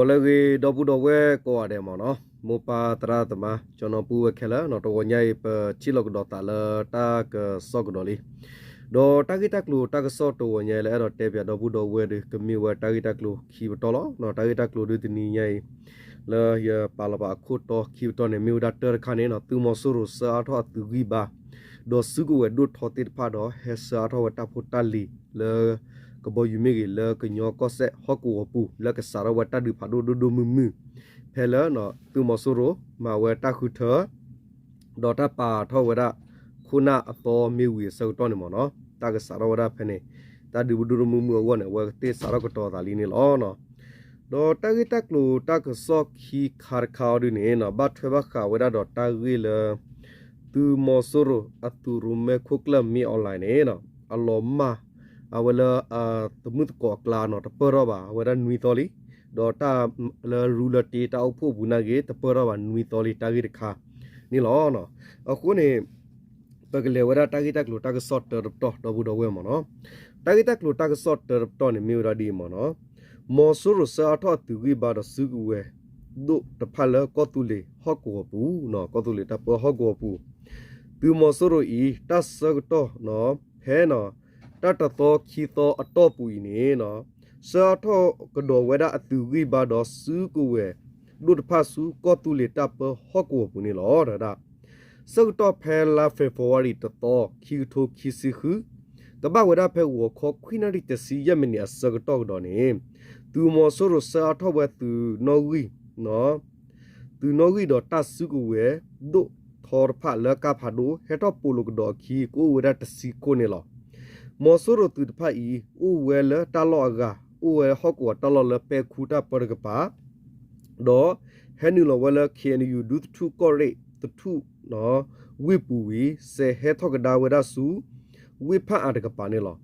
လၢအဂ့ၤ ဒီပုၢ်ဒီဝဲၢ်ကိးဂၤဒဲးမ့ၢ်နီၤ, မိၢ်ပၢ်သရၣ်သမါ ကၠီနီၤပုၢ်ဝဲၢ်ခဲလၢာ်နီၤ, တဂီၤညါအံၤ ပထံၣ်လိာ်ကဒီးသးလၢတၢ်ကစီၣ်ကဒီးလံ. ဒီးတၢ်ဂ့ၢ်တၢ်ကျိၤတၢ်ကစီၣ်တဂီၤညါအံၤ လၢအဲၣ်ဒိးတဲပၠးဒီပုၢ်ဒီဝဲၢ်ဒီး ကမ့ၢ်ဝဲတၢ်ဂ့ၢ်တၢ်ကျိၤခံပတီၢ်လီၤ. တၢ်ဂ့ၢ်တၢ်ကျိၤဒုးတနံၤညါအံၤ လၢယပာ်လီၤပာ်အခိၣ်တီခံပတီၢ်န့ၣ် မ့ၢ်ဝဲဒၣ်တၢၢ်တခါန့ၣ်နီၤ, သုးမီၤစိရိၤဆှၢအါထီၣ်အသုးဂံၢ်ဘါ ဒီးစုကဝဲၤဒိၣ်ထီသ့ၣ်တဖၣ်ဒီး ဟဲဆှၢအါထီၣ်ဝဲတၢ်ဖိတၢ်လံၤလၢ ကဘီယူၤမ့ၢ်ဂ့ၤ လၢကညီကီၢ်စဲၣ်ဟီၣ်ကဝီၤပူၤ လၢကစးထီၣ်ဝဲတၢ်ဒုးဖးဒိၣ်ဒိၣ်ဒိၣ်မုၢ်မုၢ် ဖဲလၢ သုးမီၤစိရိၤမၤဝဲတၢ်ဃုထၢ ဒီးတၢ်ပာ်ထီၣ်ဝဲဒၣ် ခိၣ်နၢ်အသီမ့ၢ်ဝံၤအဆၢကတီၢ်န့ၣ်မ့ၢ်နီၤ, တၢ်ကစးထီၣ်ဝဲဒၣ်ဖဲန့ၣ် တၢ်ဒုးဒိၣ်ဒိၣ်မုၢ်မုၢ်အဂီၢ်န့ၣ် အဝဲကသ့ၣ်စးထီၣ်ကတီၤသးလံန့ၣ်လီၤ. ဒီးတၢ်ဂ့ၢ်တၢ်ကျိၤတၢ်ကစီၣ်ခံခါတခါအီၤဒုန့ၣ်နီၤ, ဘၣ်ထွဲဘၣ်ဃးဝဲဒၣ်ဒီးတၢ်ဂ့ၢ်လၢ သုးမီၤစိရိၤအသုးရိၣ်မဲခိၣ်ကျၢၢ် မင်းအောင်လှိုင်န့ၣ်နီၤ, အလီၤမၢ် အဝဲလၢ သမုၣ်သကိးအကျါနီၤ တပၢၢ်ထီၣ်ဘၣ် အဝဲဒၣ်နွံသီလံ, ဒီးတၢ်လၢရူလၢတ့တၢ်အိၣ်ဖှိၣ်အပူၤနာ်က့ တပၢၢ်ထီၣ်ဘၣ်နွံသီလံ တၢ်ဂ့ၢ်တခါန့ၣ်လီၤ. အဃိန့ၣ် ပကလဲၤဝဲဒၣ်တၢ်ဂ့ၢ်တၢ်ကျိၤတၢ်ကစီၣ်တၢတပတီၢ်ဒီပုၢ်ဒီဝဲၢ်မ့ၢ်နီၤ, တၢ်ဂ့ၢ်တၢ်ကျိၤတၢ်ကစီၣ်တၢတပတီၢ်န့ၣ် မ့ၢ်ဝဲဒၣ်ဒ်အံၤမ့ၢ်နီၤ, မီၤစိရိၤဆှၢအါထီၣ်အသုးဂံၢ်ဘါဒီးစုကဝဲၤဒိၣ်တဖၣ်လၢကီၢ်သူလ့ၤဟီၣ်ကဝီၤပူၤနီၤ, ကီၢ်သူလ့ၤတၢ်ပၢဟီၣ်ကဝီၤပူၤ, သုးမီၤစိရိၤအံၤ တၢ်ဆၢကတီၢ်နီၤ ဖဲနီၤ တၢ်တသီခံသီအတီၢ်ပူၤအံၤန့ၣ်နီၤ, ဆှၢအါထီၣ်ကဒီးဝဲဒၣ်အသုးဂံၢ်ဘါဒီးစုကဝဲၤဒိၣ်တဖၣ်ဆူကီၢ်သူလ့ၤတၢ်ပၢဟီၣ်ကဝီၤပူၤန့ၣ်လီၤ. တဝဲဒၣ် ဆၢကတီၢ်ဖဲလါ February တသီ ခံကထိခံဆံဃု ကဘၣ်ဝဲဒၣ်ဖဲဂီၤခီခွံနၣ်ရံၣ်တဆံယဲၢ်မံးနံးအဆၢကတီၢ်ကဒီးန့ၣ်, သုးမီၤစိရိၤဆှၢအါထီၣ်ဝဲသုးနီၣ်ဂံၢ် သုးနီၣ်ဂံၢ်ဒီးတၢ်စုကဝဲၤဒိၣ်ထီတဖၣ်လၢကါဖးဒိၣ် ဟဲထီၣ်ပိာ်လိာ်ကဒီးအခံ ကအိၣ်ဝဲဒၣ်တဆံခိၣ်န့ၣ်လီၤ. မီၤစိရိၤသုးတဖၣ်အံၤ အိၣ်ဝဲလၢတၢ်လီၢ်အဂၤ အိၣ်ဝဲဟီၣ်ကဝီၤတၢ်လီၢ်လၢပဲခူတၢ်ပၢတကပၤ ဒီးဟဲနုာ်လီၤဝဲလၢ ခ့ၣ်အဲၣ်ယူၣ် ဒူသထူၣ်ကီၢ်ရ့ၣ်သထူၣ် ဝ့ၢ်ပူၤဝံၤ စဲးဟဲထီၣ်ကဒါဝဲဒၣ်ဆူ ဝ့ၢ်ဖၣ်အၣ်တကပၤန့ၣ်လီၤ.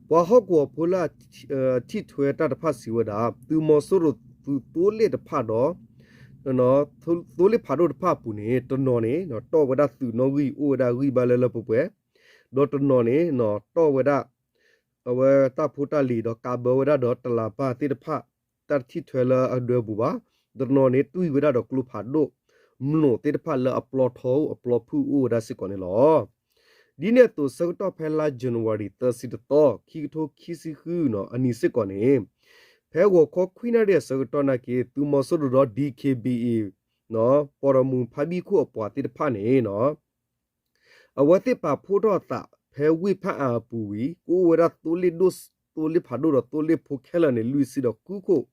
ပှၤဟီၣ်ကဝီၤဖိလၢအထံၣ်ထွဲတၢ်တဖၣ်စံးဝဲဒၣ် သုးမီၤစိရိၤသုးသိလ့ၣ်တဖၣ်ဒီး သိလ့ၣ်ဖးဒိၣ်တဖၣ်အပူၤန့ၣ် တနီၤန့ၣ် တီၢ်ဝဲဒၣ်သုးနီၣ်ဂံၢ် အိၣ်ဝဲဒၣ်ဂံၢ်ဘါလၢလၢပှဲၤပှဲၤ, ဒီးတနီၤန့ၣ် တီၢ်ဝဲဒၣ် အဝဲတၢ်ဖိတၢ်လံၤဒီးကးဘၢဝဲဒၣ်ဒီးတလးပၢ်သ့ၣ်တဖၣ် တၢ်တထံၣ်ထွဲလၢအဒၢပူၤဘၣ်, တနီၤန့ၣ်တွံၢ်ဝဲဒၣ်ဒီးကျိဖးဒိၣ် မျိာ်သ့ၣ်တဖၣ်လၢအပျီထီအိၣ်အပျီဖုၣ်အိၣ်ဝဲဒၣ်စ့ၢ်ကီးန့ၣ်လီၤ. ဒ်န့ၣ်အသိးဆၢကတီၢ်ဖဲလါ January သၢဆံတသီ ခံကထိခံဆံဃုအနံၤစ့ၢ်ကီးန့ၣ်, ဖဲဂီၤခီခွံနၣ်ရံၣ်အဆၢကတီၢ်နာ်က့ သုးမီၤစိရိၤဒီး DKBA ပှၤတမူဖါဘံၣ်ခိၣ်အပှၤသ့ၣ်တဖၣ်န့ၣ် အဝဲသ့ၣ်ပာ်ဖှိၣ်ထီၣ်အသးဖဲဝ့ၢ်ဖၣ်အၣ်အပူၤဝံၤ ကအိၣ်ဝဲဒၣ်သိလ့ၣ်ဒိၣ် သိလ့ၣ်ဖးဒိၣ်ဒီးသိလ့ၣ်ဖိခဲလၢာ်န့ၣ် လွံၢ်ဆံဒီးဃုခိၣ်,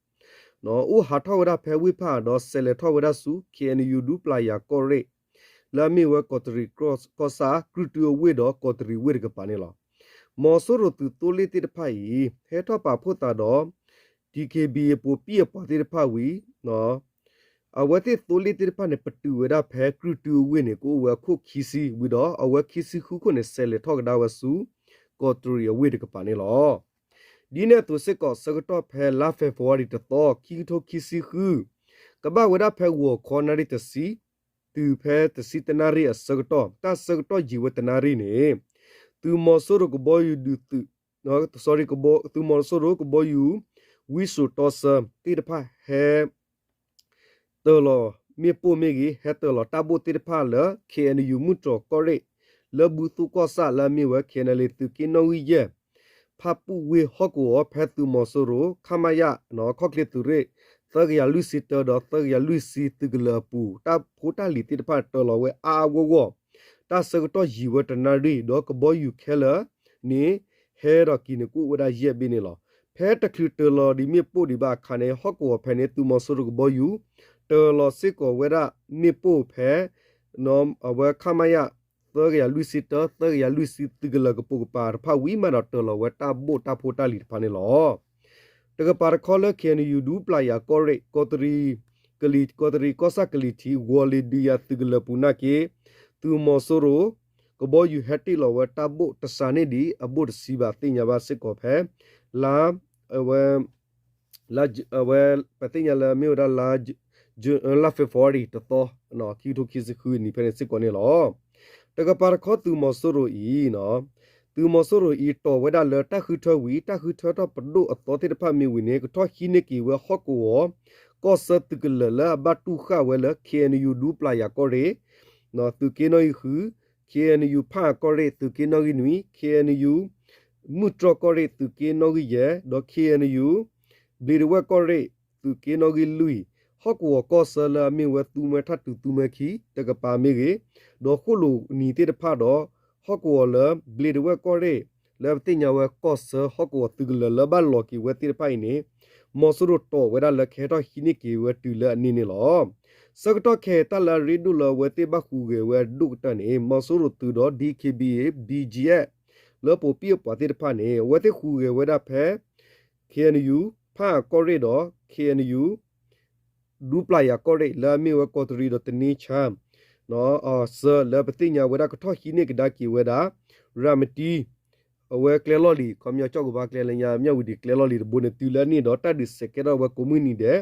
အိၣ်ဟးထီၣ်ဝဲဒၣ်ဖဲဝ့ၢ်ဖၣ်အၣ်ဒီး ဆဲးလဲၤထီၣ်ဝဲဒၣ်ဆူ ခ့ၣ်အဲၣ်ယူၣ် ဒူပျၢ်ယၤကီၢ်ရ့ၣ် လၢအမ့ၢ်ဝဲကီးတရံးကီၢ်ဆၣ် ကြုၢ်တုအဝ့ၢ်ဒီးကီးတရံးဝ့ၢ်တကပၤန့ၣ်လီၤ. မီၤစိရိၤသုးသိလ့ၣ်သ့ၣ်တဖၣ်အံၤ ဟဲထီၣ်ပာ်ဖှိၣ်သးဒီး DKBA ပှၤပံၣ်အပှၤသ့ၣ်တဖၣ်ဝံၤ အဝဲသ့ၣ်သိလ့ၣ်သ့ၣ်တဖၣ်န့ၣ် ပတုာ်ဝဲဒၣ်ဖဲကြုၢ်တုအဝ့ၢ်န့ၣ် ကအိၣ်ဝဲအခိၣ်ခံဆံဝံၤဒီး အဝဲခံဆံဃုခိၣ်န့ၣ် ဆဲးလဲၤထီၣ်ကဒါဝဲဆူ ကီးတရံးအဝ့ၢ်တကပၤန့ၣ်လီၤ. ဒ်န့ၣ်အသိးစ့ၢ်ကီး ဆၢကတီၢ်ဖဲလါ February တသီ ခံကထိခံဆံဃု ကဘၣ်ဝဲဒၣ်ဖဲဂီၤခီနၣ်ရံၣ်တဆံ တုၤဖဲတဆံတနၣ်ရံၣ်အဆၢကတီၢ် တၢ်ဆၢကတီၢ်ယံာ်ဝဲတနၣ်ရံၣ်န့ၣ် သုးမီၤစိရိၤကဘီယူၤဒုးသုး sorry သုးမီၤစိရိၤကဘီယူၤ ဝံစိာ်တီဆၢသ့ၣ်တဖၣ်ဟဲ တၢၤလီၤမ့ၣ်ပိၢ်မ့ၢ်ဂ့ၤ ဟဲတၢၤလီၤတၢ်ဘိၣ်သ့ၣ်တဖၣ်လၢ ခ့ၣ်အဲၣ်ယူၣ် မုၢ်တြီၤကီၢ်ရ့ၣ် လၢဘုသိၣ်ကီၢ်ဆၣ်လၢအမ့ၢ်ဝဲ ခ့ၣ်အဲၣ်ယူၣ် သုးက့နီၣ်ဂံၢ်ယဲၢ် ဖၣ်ပူၣ်ဝ့ၢ်ဟီၣ်ကဝီၤ ဖဲသုးမီၤစိရိၤ ခမရ ခီၣ်ချ့သုးရ့ၣ် သၢကယၤလွံၢ်ဆံတၢ ဒီးသၢကယၤလွံၢ်ဆံသုးကလၢၤအပူၤ တၢ်ဖိတၢ်လံၤသ့ၣ်တဖၣ်တၢၤလီၤဝဲအါအါဂီၢ်ဂီၢ် တၢ်ဆၢကတီၢ်ယံာ်ဝဲတနၣ်ရံၣ် ဒီးကဘီယူၤခဲလၢာ်န့ၣ် ဟဲဒီးက့ၤန့ၣ်ကအိၣ်ဝဲဒၣ်ယဲၢ်ဘ့ၣ်န့ၣ်လီၤ. ဖဲတချုးတၢၤလီၤဒံးမ့ၣ်ပိၢ်ဒံးဘၣ်အခါန့ၣ် ဟီၣ်ကဝီၤဖဲန့ၣ် သုးမီၤစိရိၤကဘီယူၤ တၢၤလီၤစ့ၢ်ကီးဝဲဒၣ်မ့ၣ်ပိၢ်ဖဲ အဝဲ ခမရ သၢကယၤလွံၢ်ဆံတၢ သၢကယၤလွံၢ်ဆံသုးကလၢၤကပိာ်ကပၤတဖၣ်ဝံၤမးဒီးတၢၤလီၤဝဲတၢ်ဘိၣ်တၢ်ဖိတၢ်လံၤတဖၣ်န့ၣ်လီၤ. တကပၤတခီလၢ ခ့ၣ်အဲၣ်ယူၣ် ဒူပျၢ်ယၤကီၢ်ရ့ၣ် ကီးတရံး ကီးတရံးကီၢ်ဆၣ်ကလံၤထံး ဂီၤလ့ၤဒုးယၤသုးကလၢၤပူၤနာ်က့ သုးမီၤစိရိၤ ကဘီယူၤဟဲတ့ၢ်လီၤဝဲတၢ်ဘိၣ်တစှၤန့ၢ်ဒံး အဘိၣ်တဆံဘၣ်သ့ၣ်ညါဘၣ်စ့ၢ်ကီးဖဲ လါ အဝဲ လါ အဝဲ ပသ့ၣ်ညါလၢမ့ၢ်ဝဲဒၣ်လါ လါ February တသီ ခံကထိခံဆံဃုနံၣ်ဖဲန့ၣ်စ့ၢ်ကီးန့ၣ်လီၤ. တကပၤတခီသုးမီၤစိရိၤအံၤ သုးမီၤစိရိၤအံၤတီၢ်ဝဲဒၣ်လၢတၢ်ဃုထၢဝံၤ တၢ်ဃုထၢထီၣ်ပဒိၣ်အသီသ့ၣ်တဖၣ်မ့ၢ်ဝံၤန့ၣ် ကထီၣ်ဟံးန့ၢ်က့ၤဝဲဟီၣ်ကဝီၤ ကီၢ်ဆၢသုးကလၢၤလၢအဘၣ်တူၢ်ဃာ်ဝဲလၢ K N U ဒူပျၢ်ယၤကီၢ်ရ့ၣ် သုးက့နီၣ်ဂံၢ်ဃု, K N U ဖၣ်အၣ်ကီၢ်ရ့ၣ် သုးက့နီၣ်ဂံၢ်နွံ, K N U မုၢ်တြီၢ်ကီၢ်ရ့ၣ် သုးက့နီၣ်ဂံၢ်ယဲၢ်, ဒီး K N U ဘျံးဒဝဲၣ်ကီၢ်ရ့ၣ် သုးက့နီၣ်ဂံၢ်လွံၢ်, ဟီၣ်ကဝီၤကီၢ်ဆၢလၢအမ့ၢ်ဝဲသူမွဲထၣ်တုၤသူမွဲခံ တကပၤမ့ၢ်ဂ့ၤ, ဒီးဃိၣ်လိာ်နံၤသ့ၣ်တဖၣ်ဒီး ဟီၣ်ကဝီၤလၢဘျံးဒဝဲၣ်ကီၢ်ရ့ၣ် လၢပသ့ၣ်ညါဝဲကီၢ်ဆၢဟီၣ်ကဝီၤသုးကလၢၤလၢဘၣ်လီၤက့ၤဝဲသ့ၣ်တဖၣ်အံၤန့ၣ် မီၤစိရိၤတီၢ်ဝဲဒၣ်လၢကဟဲထီၣ်ဟံးန့ၢ်က့ၤဝဲတုၤလၢအန့ၣ်န့ၣ်လီၤ. ဆၢကတီၢ်ခဲအံၤတၢ်လၢအရ့ဒိၣ်လၢအဝဲသ့ၣ်ဘၣ်ဟူးဂဲၤဝဲအဒိၣ်ကတၢၢ်န့ၣ် မီၤစိရိၤသုးဒီး D K B A, B G F လၢပိာ်ပံၣ်အပှၤသ့ၣ်တဖၣ်န့ၣ် အဝဲသ့ၣ်ဟူးဂဲၤဝဲဒၣ်ဖဲ K N U ဖၣ်အၣ်ကီၢ်ရ့ၣ်ဒီး K N U ဒူပျၢ်ယၤကီၢ်ရ့ၣ် လၢအမ့ၢ်ဝဲကီးတရံးဒီးတနံဆၣ် စၢၤလၢပသ့ၣ်ညါဝဲဒၣ်ကထီၣ်ဟံးန့ၢ်ကဒါက့ၤဝဲဒၣ် ရၤမတံ အဝဲကျဲလီၢ်လံၤ ခီပညီကၠီၣ်ကဘါကျဲလၢညါ မၠၣ်ဝံၤဒံးကျဲလီၢ်လံၤတဘိန့ၣ် တုၤလၢအန့ၣ်ဒီးတၢ်ဒုးစဲးကဲထီၣ်ဝဲကိးမုၢ်နံၤ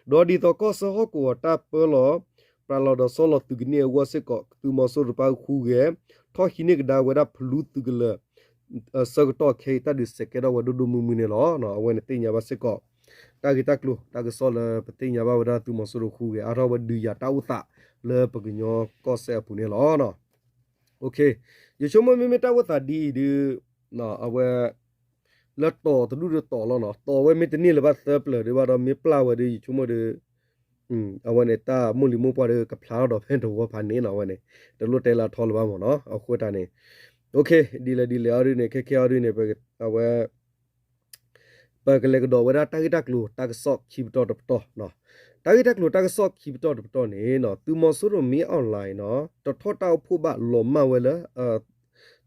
ဒဲး ဒီးဒ်သိးကီၢ်စၢဖီၣ်ကဝီၤတၢ်ပၢလီၤ ပြးလီၤဒီးဆီလီၤသုးကန့ၢ်အဂီၢ်စ့ၢ်ကီး သုးမီၤစိရိၤတဖၣ်ဟူးဂဲၤ ထီၣ်ဟံးန့ၢ်ကဒါဝဲဒၣ်ဖလူသုးကလၢၤ ဆၢကတီၢ်ခဲအံၤတၢ်ဒုးစဲးကဲထီၣ်ဝဲဒိၣ်ဒိၣ်မုၢ်မုၢ်န့ၣ်လီၤ. အဝဲန့ၣ်သ့ၣ်ညါဘၣ်စ့ၢ်ကီး တၢ်ဂ့ၢ်တၢ်ကျိၤတၢ်ကစီၣ်လၢပသ့ၣ်ညါဘၣ်ဝဲဒၣ်သုးမီၤစိရိၤဟူးဂဲၤအါထီၣ်ဝဲဒုးယၤတၢ်အိၣ်သး လၢပကညီကီၢ်စဲအပူၤန့ၣ်လီၤ. ယဆိကမိၣ်မ့မ့ၢ်တၢ်အိၣ်သးဒ်အံၤဒုး အဝဲ လၢတီၤတဒူၣ်ဒီးတီၤလီၤနီၤ တီၤဝဲမ့ၢ်တန့ၢ်လၢၤဘၣ်သၢပျၢၤဒံးဘၣ်ဒီး မ့ၢ်ပျၢ်ဝဲဒုး ယဆိကမိၣ်ဒီး အဝဲန့ၣ်တၢ်မိၢ်လံၤမိၢ်ပှၢ်ဒီးကဖျါထီၣ်ဒီးဖဲတဝီဖးန့ၣ်နီၤ အဝဲန့ၣ် တလိၣ်တဲလၢအထီလၢၤဘၣ်မ့ၢ်နီၤ အဃိတၢ်န့ၣ် ဒ်လဲၣ်ဒ်လဲၣ်အီၤဒုးန့ၣ် ခဲခဲအီၤဒုးန့ၣ် အဝဲ ပကလဲၤကဒီးဝဲဒၣ်တၢ်ဂ့ၢ်တၢ်ကျိၤတၢ်ကစီၣ်ခံပတီၢ်တပတီၢ်နီၤ တၢ်ဂ့ၢ်တၢ်ကျိၤတၢ်ကစီၣ်ခံပတီၢ်တပတီၢ်န့ၣ်နီၤ သုးမီၤစိရိၤမ့ၢ် online နီၤ တထီၣ်တၢ်အိၣ်ဖှိၣ်ဘၣ်လီၤမၢ်ဝဲလၢ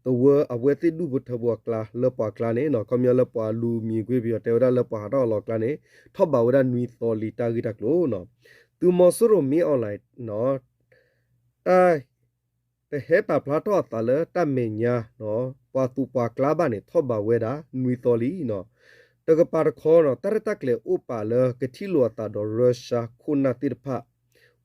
သဝၢအဝဲသ့ၣ်ဒူၣ်ဖိထၢဖိအကျါ လၢပှၤကျါန့ၣ်နီၤ ခီပညီလၢပှၤလူၤမံၤကွ့ပယီၤတဲဝဲဒၣ်လၢပှၤဟးထီၣ်အလီၢ်အကျါန့ၣ် ထီၣ်ဘးဝဲဒၣ်နွံသီလံတၢ်ဂ့ၢ်တၢ်ကျိၤနီၤ သုးမီၤစိရိၤမ့ၢ် online နီၤ တၢ် တဟဲပာ်ဖျါထီၣ်အသးလၢတၢ်မဲာ်ညါနီၤ ပှၤသူၣ်ပှၤကျါဘၣ်န့ၣ် ထီၣ်ဘးဝဲဒၣ်နွံသီလံနီၤ တကပၤတခီနီၤ တၢ်ရဲၣ်တၢ်ကျဲၤအိၣ်ပာ်လၢကထံၣ်လိာ်အသးဒီးရၢၡါခိၣ်နၢ်သ့ၣ်တဖၣ်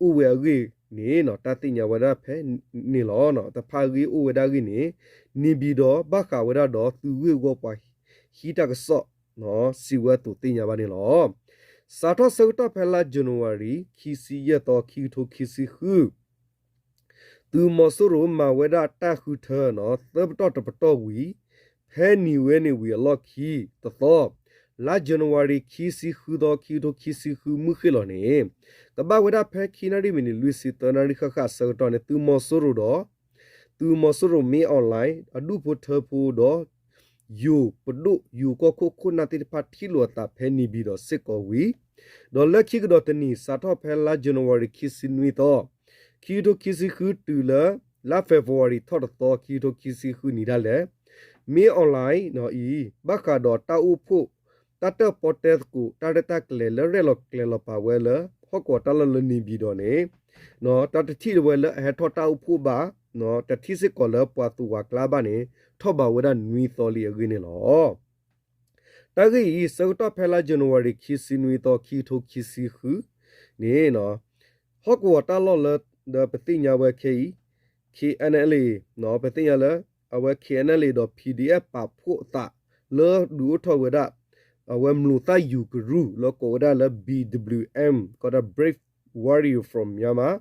အိၣ်ဝဲအဂ့ၢ်န့ၣ်နီၤ တၢ်သ့ၣ်ညါဝဲဒၣ်ဖဲန့ၣ်လီၤ. တဖၣ်အဂ့ၢ်အိၣ်ဝဲဒၣ်အဂ့ၢ်န့ၣ် န့ၣ်ဘံၣ်ဒီးဘၣ်ဃးဝဲဒၣ်ဒီးသုးဂ့ၢ်ဝီပှၤဟံးတၢ်ကစီၣ် စံးဝဲအသိးသ့ၣ်ညါဘၣ်န့ၣ်လီၤ. စးထီၣ်ဆၢကတီၢ်ဖဲလါ January ခံဆံယဲၢ်သီ ခံကထိခံဆံဃု သုးမီၤစိရိၤမၤဝဲဒၣ်တၢ်ဃုထၢနီၤ သၢပတီၢ်တပတီၢ်ဝံၤ ဖဲနံၤဝဲန့ၣ်ဝံၤအလီၢ်ခံတသီ လါ January ခံဆံဃုသီ ခံကထိခံဆံဃုမုၢ်ဃ့ၢ်လီၤန့ၣ် ကဘၣ်ဝဲဒၣ်ဖဲခံနၣ်ရံၣ်မံးနံးလွံၢ်ဆံသၢနၣ်ရံၣ်ဃၣ်ဃၣ်အဆၢကတီၢ်န့ၣ် သုးမီၤစိရိၤဒီး သုးမီၤစိရိၤမ့ၢ် online အဒူၣ်ဖိထၢဖိဒီး ယိၤပဒိၣ်ယိၤကီၢ်ခိၣ်ခိၣ်နၢ်သ့ၣ်တဖၣ်ထံၣ်လိာ်အသးဖဲန့ၣ်ဘံၤဒီးစ့ၢ်ကီးဝံၤ ဒီးလၢခံကဒီးတနံၤ စးထီၣ်ဖဲလါ January ခံဆံနွံသီ ခံကထိခံဆံဃုတုၤလၢ လါ February ထီၣ်တသီ ခံကထိခံဆံဃုနံၤဒၣ်လဲာ် မ့ၢ် online နီၤအံၤ ဘၣ်ဃးဒီးတၢ်အိၣ်ဖှိၣ် တၢ်တၢၣ်ပီၣ်တဲသကိး တၢ်ရဲၣ်တၢ်ကျဲၤလၢရဲၣ်လီၤကျဲၤလီၤပာ်ဝဲလၢ ဟီၣ်ကဝီၤတၢ်လီၢ်လၢန့ၣ်ဘံၤဒီးန့ၣ် တၢ်တထံၣ်ဝဲလၢအဟဲထီၣ်တၢ်အိၣ်ဖှိၣ်ဘၣ် တထံၣ်စ့ၢ်ကီးလၢပှၤသူၣ်ဝၤကျါဘၣ်န့ၣ် ထီၣ်ဘးဝဲဒၣ်နွံသီလံအဂ့ၢ်န့ၣ်လီၤ. တၢ်ဂ့ၢ်အံၤ ဆၢကတီၢ်ဖဲလါ January ခံဆံနွံသီ ခံကထိခံဆံဃုန့ၣ် ဟီၣ်ကဝီၤတၢ်လီၢ်လၢ ဒီးပသ့ၣ်ညါဝဲခဲအံၤ K N L A ပသ့ၣ်ညါလၢ အဝဲ K N L A ဒီး P D F ပာ်ဖှိၣ်အသး လၢဒုးအိၣ်ထီၣ်ဝဲဒၣ် အဝဲမျိာ်သၣ်ယူၤကရူၢ် လၢကိးဝဲဒၣ်လၢ B W M ကီးဒၣ် Brave Warrior from Myanmar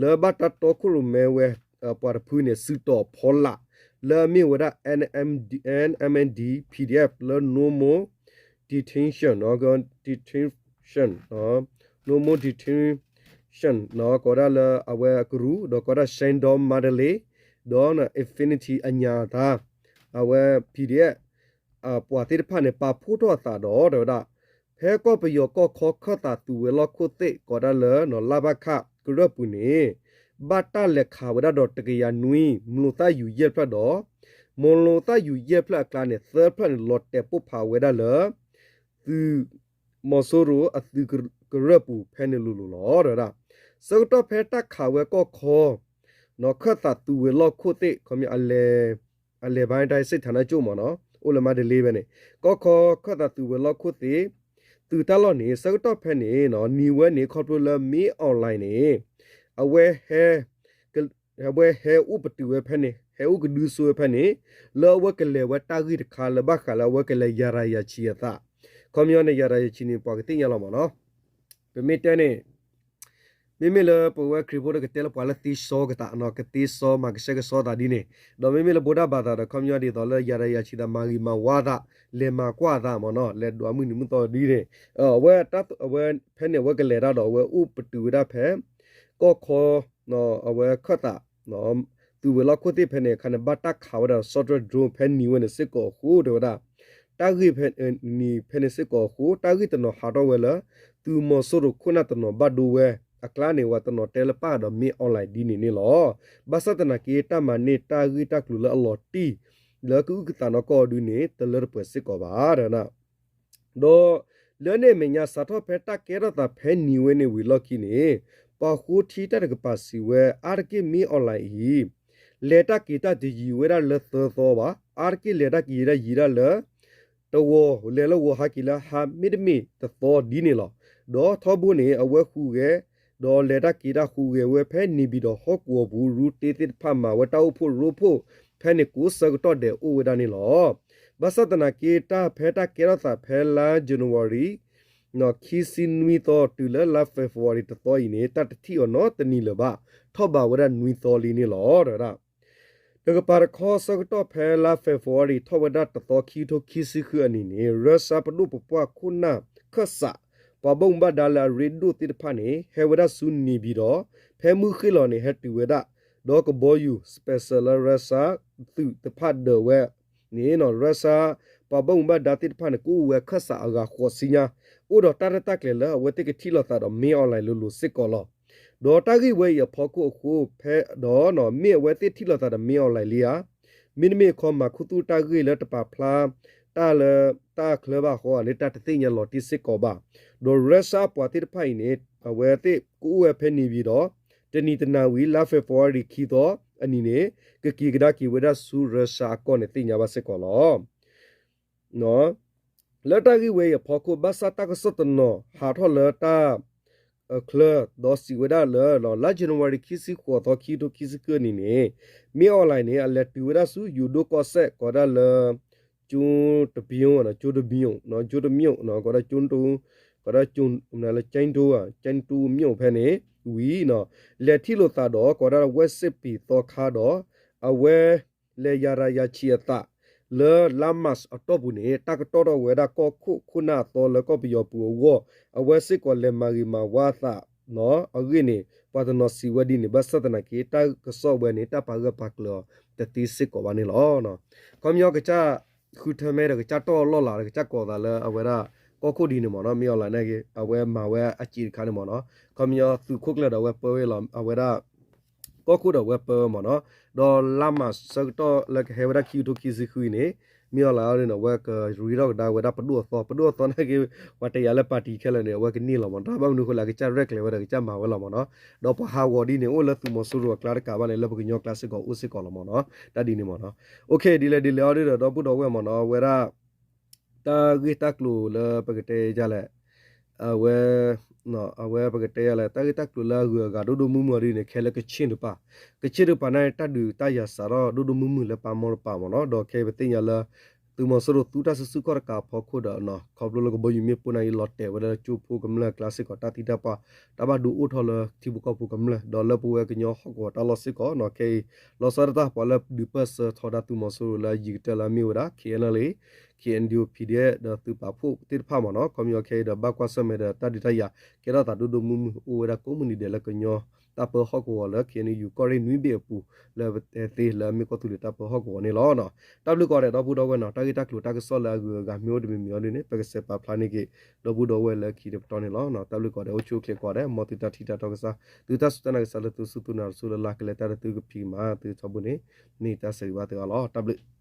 လၢဘၣ်တၢ်တီခိၣ်ရိၣ်မဲဝဲ ပှၤတဖုန့ၣ် စုတီၤဖီလာ် လၢအမ့ၢ်ဝဲဒၣ် N M D, N M N D P D F လၢ No More Detention, Detention, No More Detention ကိးဒၣ်လၢအဝဲအကရူၢ် ဒီးကိးဒၣ် Shandong Mandalay ဒီး Infinity အညၣ်အသး အဝဲ P D F ပှၤသ့ၣ်တဖၣ်န့ၣ် ပာ်ဖှိၣ်ထီၣ်အသးဒီး တဲဝဲဒၣ် ဖဲကီၢ်ပယီၤကီၢ်ခီခၢၣ်သးသုးဝဲၤလီၢ်ခိၣ်သ့ၣ် ကိးဒၣ်လၢ လါဘၣ်ခၣ် ကရၢၢ်ပူၤန့ၣ် ဘၣ်တၢ်လဲၤခးဝဲဒၣ်ဒီးတကယၤနွံ မျိာ်သၣ်ယူၤယဲၢ်ဖျၢၣ်ဒီး မျိာ်လိၤသၣ်ယူၤယဲၢ်ဖျၢၣ်အကျါန့ၣ် သၢဖျၢၣ်န့ၣ် လီၤတဲာ်ပိၢ်ဖးဝဲဒၣ်လၢ သုး မီၤစိရိၤအသုးကရၢၢ်ပူၤဖဲန့ၣ်လိၤလိၤလီၤ တဲဝဲဒၣ်. ဆၢကတီၢ်ဖဲတၢ်ခးဝဲကီၢ်ခီ နီၤခၢၣ်သးသုးဝဲၤလီၢ်ခိၣ်သ့ၣ် ခီပညီ အလဲၤ အလဲၤဘၣ်တၢ်စ့ၣ်ထးနၢ်ကၠိၣ်မးနီၤ အိၣ်လၢမါဒလ့ဘဲန့ၣ် ကီၢ်ခီခၢၣ်သးသုးဝဲၤလီၢ်ခိၣ်သ့ၣ် သုးတၢ်လီၢ်န့ၣ် ဆၢကတီၢ်ဖဲန့ၣ်နီၤ နံၤဝဲန့ၣ် ခီဖျိလၢမ့ၢ် online န့ၣ် အဝဲဟဲ အဝဲဟဲအိၣ်ပတုာ်ဝဲဖဲန့ၣ် ဟဲအိၣ်ကဒုစိဝဲဖဲန့ၣ် လၢအဝဲကလဲၤဝဲတၢ်ဂ့ၢ်တခါလၢဘၣ်ဃးလၢအဝဲကလဲၤယၤရၤယၤဆံးအသး ခီပညီန့ၣ် ယၤရၤယၤဆံးန့ၣ် ပှၤကသ့ၣ်ညါလီၤမးနီၤ ပမ့ၢ်တဲန့ၣ် မ့မ့ၢ်လၢပဝဲခရံာ်ဖိဒီးကတဲလၢပှၤလၢသ့စီကသး ကသ့စီမၤကဆှဲကဆှီသးဒ်န့ၣ်, ဒီးမ့မ့ၢ်လၢဗုဒ္ဓဘာသာဒီး ခီပညီဒ်သိးလၢယၤတယၤဆံးသး မၤဂ့ၤမၤဝါသး လဲၤမၤကွၢ်သးမ့ၢ်နီၤ, လဲၤဒွးမုၢ်နံၤမုၢ်သီဒ်န့ၣ်, အဝဲ အဝဲဖဲန့ၣ် အဝဲကလဲၤတၢ်ဒီး အဝဲအိၣ်ပတုာ်ဝဲဒၣ်ဖဲ ကီၢ်ခီ အဝဲခၢၣ်သး သုးဝဲၤလီၢ်ခိၣ်သ့ၣ်ဖဲန့ၣ်အခါန့ၣ် ဘၣ်တၢ်ခးဝဲဒၣ် Shahed drone ဖဲနံၤဝဲန့ၣ်စ့ၢ်ကီးအဃိ တဲဝဲဒၣ်, တၢ်ဂ့ၢ်ဖဲနံၤဖဲန့ၣ်စ့ၢ်ကီးအဃိ တၢ်ဂ့ၢ်တနီၤဟးထီၣ်ဝဲလၢ သုးမီၤစိရိၤခိၣ်နၢ်တနီၤဘၣ်ဒိဝဲအကျါန့ၣ် ဝဲတနီၤတဲလၢပၢ်ဒီးမ့ၢ် online ဒ်န့ၣ်န့ၣ်လီၤ. ဘၣ်ဆၣ်သနာ်က့ တၢ်မၤန့ၢ်တၢ်ဂ့ၢ်တၢ်ကျိၤလၢအလီၤတံၢ် လၢကအုၣ်ကသးနီၢ်ကီၢ်အီၤဒ်န့ၣ် တလၢတပှဲၤစ့ၢ်ကီးဘၣ် ဒီးလၢန့ၣ်အမဲာ်ညါ စးထီၣ်ဖဲတၢ်ကဲထီၣ်သးဖဲနံၤဝဲန့ၣ်ဝံၤအလီၢ်ခံန့ၣ် ပှၤဃိထံတၢ်တကပၤစံးဝဲ အါတက့ၢ်မ့ၢ် online အံၤ လဲၤတၢ်က့ၤတၢ်တယံာ်ဝဲဒၣ်လၢသၢသီဘၣ်, အါတက့ၢ်လဲၤတၢ်က့ၤတၢ်ယံာ်ဒၣ်လၢ တဝီၤ လဲၤလၢဂီၤဟါက့ၤလၢဟါ မ့တမ့ၢ်တသီဒ်န့ၣ်လီၤ. ဒီးထီဘိန့ၣ် အဝဲဟူးဂဲၤ ဒီးလဲၤတၢ်က့ၤတၢ်ဟူးဂဲၤဝဲဖဲန့ၣ် ဘံၣ်ဒီးဟီၣ်ကဝီၤပူၤ ရူတ့သ့ၣ်တဖၣ် မၤဝဲတၢ်အိၣ်ဖှိၣ်ရိဖှိၣ်ဖဲန့ၣ် ကိးဆၢကတီၢ်ဒဲးအိၣ်ဝဲဒၣ်န့ၣ်လီၤ. ဘၣ်ဆၣ်သနာ်က့ တၢ်ဖဲတၢ်ကဲထီၣ်သးဖဲလါ January ခံဆံနွံသီ တုၤလၢလါ February တသီအံၤန့ၣ် တၢ်တထံၣ်အီၤနီတနံၤလၢၤဘၣ်, ထီၣ်ဘးဝဲဒၣ်နွံသီလံန့ၣ်လီၤ တဲဝဲဒၣ်. တကပၤတခီ ဆၢကတီၢ်ဖဲလါ February ထီၣ်ဝဲဒၣ်တသီ ခံကထိခံဆံဃုအနံၤန့ၣ် Russia ပဒိၣ်ပပှၢ်ခိၣ်နၢ်ခၢၣ်စး ပှၤဘၣ်မူဘၣ်ဒါလၢအရ့ဒိၣ်သ့ၣ်တဖၣ်န့ၣ် ဟဲဝဲဒၣ်ဆူန့ၣ်ဘံၣ်ဒီး ဖဲမုၢ်ဃ့ၢ်လီၤန့ၣ် ဟဲတုၤဝဲဒၣ် ဒီးကဘီယူၤ Spectre လၢ Russia သုးတဖၣ်ဒၢးဝဲန့ၣ် Russia ပှၤဘၣ်မူဘၣ်ဒါသ့ၣ်တဖၣ်န့ၣ် ကအိၣ်ဝဲခၢၣ်စးအဂၤဃိးဆံညါ, အိၣ်ဒီးတၢ်ရဲၣ်တၢ်ကျဲၤလၢအဝဲသ့ၣ်ကထံၣ်လိာ်သးဒီးမ့ၢ် online လိၤလိၤစ့ၢ်ကီးလီၤ. ဒီးတၢ်ဂ့ၢ်ဝဲအံၤအဖီခိၣ်အဃိ ဖဲဒီးမ့ၢ်အဝဲသ့ၣ်ထံၣ်လိာ်သးဒီးမ့ၢ် online လံဧါ, မ့တမ့ၢ်ခီ မၤခူသူၣ်တၢ်ဂ့ၢ်လၢတပာ်ဖျါတၢ်လၢတၢ်ချၢဘၣ်ဃီဧါန့ၣ် တၢ်တသ့ၣ်ညါလီၤတံၢ်စ့ၢ်ကီးဘၣ်. ဒီး Russia ပှၤသ့ၣ်တဖၣ်အံၤန့ၣ် အဝဲသ့ၣ်ကအိၣ်ဝဲဖဲန့ၣ်ဘံၣ်ဒီး တနံၤတနၤဝံၤ လါ February ခံသီအနံၤန့ၣ် ကက့ၤကဒါက့ၤဝဲဒၣ်ဆူ Russia အကီၢ်န့ၣ် သ့ၣ်ညါဘၣ်စ့ၢ်ကီးလီၤ. လၢတၢ်ဂ့ၢ်ဝဲအံၤအဖီခိၣ် ဘၣ်ဆၣ်တၢ်ကစီၣ်တနီၤဟးထီၣ်လၢတၢ်ချၢ ဒီးစံးဝဲဒၣ်လၢ လါ January ခံဆံဃိးသီ ခံကထိခံဆံဃုအနံၤန့ၣ် မ့ၢ် online န့ၣ် အလဲၤတုၤဝဲဒၣ်ဆူယိၤဒိၣ်ကီၢ်စဲၣ် ကိးဒၣ်လၢ ကၠိတပၠိ ကၠိတပၠိ ကၠိတပၠိ ကိးဒၣ်ကၠိ လၢ ကၠိတပၠိ ဖဲန့ၣ်ဝံၤ လဲၤထံၣ်လိာ်သးဒီး ကိးဒၣ်လၢဝဲစ့ၣ်ပံၤသီခါဒီး အဝဲ လဲၤယၤတယၤဆံးအသး လၢလါ March အတီၢ်ပူၤန့ၣ် တၢ်ကတီၢ်ထီၣ်ဝဲဒၣ်ကီၢ်ခိၣ်ခိၣ်နၢ်အသီလၢကီၢ်ပယီၤပူၤအဂီၢ် အဝဲစ့ၢ်ကီးလဲၤမၤဂ့ၤမၤဝါအသး အဂ့ၢ်န့ၣ် ပှၤတနီၤစံးဝဲဒ်န့ၣ် ဘၣ်ဆၣ်သနာ်က့ တၢ်ကစီၣ်ဝဲန့ၣ် တၢ်ပာ်ဂၢၢ်ပာ်ကျၢၤအီၤတသ့စ့ၢ်ကီးဘၣ်န့ၣ်လီၤ. ခီပညီကစၢ်ဃုထၢမဲဒီးကစၢ်တီၢ်လီၢ်လၤဒီးကစၢ်ကိးသးလၢအဝဲဒၣ် ကီၢ်ခိၣ်ဒ်န့ၣ်မ့ၢ်နီၤ မ့ၢ် online န့ၣ်ဂ့ၤ အဝဲမၤဝဲအစံးတခါန့ၣ်မ့ၢ်နီၤ ခီပညီသုးခိၣ်ကျၢၢ်ဒီးအဝဲပၢဝဲလီၤ အဝဲဒၣ် ကီၢ်ခိၣ်ဒီးအဝဲပၢဝဲမ့ၢ်နီၤ ဒီးလါ March ဆၢကတီၢ်လၢကဟဲဝဲဒၣ်ခံကထိခံဆံဃုအံၤန့ၣ် မ့ၢ် online အီၤဒ်န့ၣ် အဝဲကရ့ထီၣ်ကဒါဝဲဒၣ်ပဒိၣ်အသီ ပဒိၣ်အသီန့ၣ်ဂ့ၤ ပှၤတယာ်လၢ party ခဲလၢာ်န့ၣ် အဝဲကန့ၢ်လီၤမ့ၢ်နီၤ တၢ်ဘၣ်မနုၤအဃိလဲၣ် အကစၢ်ရဲၣ်ကျဲၤဝဲဒီးကစၢ်မၤဝဲလီၤမ့ၢ်နီၤ ဒီးပှၤဟးဂီၤဒ်န့ၣ် အိၣ်လၢသုးမီၤစိရိၤအကျါတကးဘၣ်န့ၣ် လၢပကညီကျါစ့ၢ်ကီးအိၣ်စ့ၢ်ကီးလီၤမ့ၢ်နီၤ တၢ်ဒ်န့ၣ်မ့ၢ်နီၤ OK ဒ်လဲၣ်ဒ်လဲၣ်အီၤဒ်ဒီး ဒီပုၢ်ဒီဝဲၢ်မ့ၢ်နီၤ အဝဲဒၣ် တၢ်ဂ့ၢ်တၢ်ကျိၤလၢပကတဲဒ်လဲၣ် အဝဲ အဝဲပကတဲဒ်လဲၣ် တၢ်ဂ့ၢ်တၢ်ကျိၤလၢအဂုၤအဂၤဒိၣ်ဒိၣ်မုၢ်မုၢ်အီၤဒ်န့ၣ် ခဲလၢကဆ့ၣ်တပၤ ကဆ့ၣ်တပၤန့ၣ် တၢ်ဒုးတၢ်ယၤစးထီၣ်ဒိၣ်ဒိၣ်မုၢ်မုၢ်လၢပာ်မီတပၤမ့ၢ်နီၤ ဒီးခဲအံၤပသ့ၣ်ညါလၢ သုးမီၤစိရိၤသူတၢ်စုဆူၣ်ခီၣ်တကးအဖီခိၣ်ဒီး ခီဖျိလၢကဘီယူၤမ့ၣ်ပိၢ်န့ၣ်အံၤလီၤတဲာ်ဝဲဒၣ်လၢကၠိဖိကမျၢၢ်အကျါစ့ၢ်ကီး တၢ်သံတၢ်ပှၢ် တၢ်ဘၣ်ဒိအိၣ်ထီၣ်လၢထံဖိကီၢ်ဖိကမျၢၢ် ဒီးလၢပဝဲကညီဟီၣ်ကဝီၤတၢ်လီၢ်စ့ၢ်ကီး ခဲအံၤ လီၤဆီဒၣ်တၢ်ပှၤလၢဒုးပၢၢ်ဆၢထီဒါသုးမီၤစိရိၤလၢယံၤကတၢၢ်လၢအမ့ၢ်ဝဲဒၣ် KNLA KNDO PDF ဒီးသုးပာ်ဖှိၣ်သ့ၣ်တဖၣ်မ့ၢ်နီၤ ခီပညီခဲအံၤဒီးဘၣ်ကွၢ်ဆၢၣ်မဲာ်ဒီးတၢ်ဒုးတၢ်ယၤ ကဲထီၣ်သးဒိၣ်ဒိၣ်မုၢ်မုၢ် အိၣ်ဝဲဒၣ်ကိးမုၢ်နံၤဒဲးလၢကညီတၢ်ပၢဟီၣ်ကဝီၤလၢ KNU ကီၢ်ရ့ၣ်နွံဘ့ၣ်အပူၤ လၢပတဲသ့လၢအမ့ၢ်ကီၢ်သူလ့ၤတၢ်ပၢဟီၣ်ကဝီၤန့ၣ်လီၤ. တၢ်ဘျုးကိးဂၤဒဲးဒီပုၢ်ဒီဝဲၢ်နီၤ တၢ်ဂ့ၢ်တၢ်ကျိၤတၢ်ကစီၣ်လၢအဂုၤအဂၤမ့ၢ်အိၣ်တမံၤမံၤအီၤဒ်န့ၣ် ပကစဲးပာ်ဖျါန့ၢ်က့ၤ ဒီပုၢ်ဒီဝဲၢ်လၢခံတပတီၢ်န့ၣ်လီၤ. တၢ်ဘျုးကိးဂၤဒဲး အိၣ်ဆူၣ်အိၣ်ချ့ကိးဂၤဒဲး မ်သုတၢ်ထံၣ်တၢ်တီကစၢ် သုတၢ်စူၢ်တၢ်နာ်ကစၢ်လၢသုစူၢ်သုနာ်တစူၢ်လၢ်လၢ် ကလဲၤတၢ်ဒီးသုကဖံးကမၤသုထီဘိန့ၣ် မ့ၢ်တၢ်ဆၢဂ့ၤဘၣ်သုအါလီၤ. တၢ်ဘျုး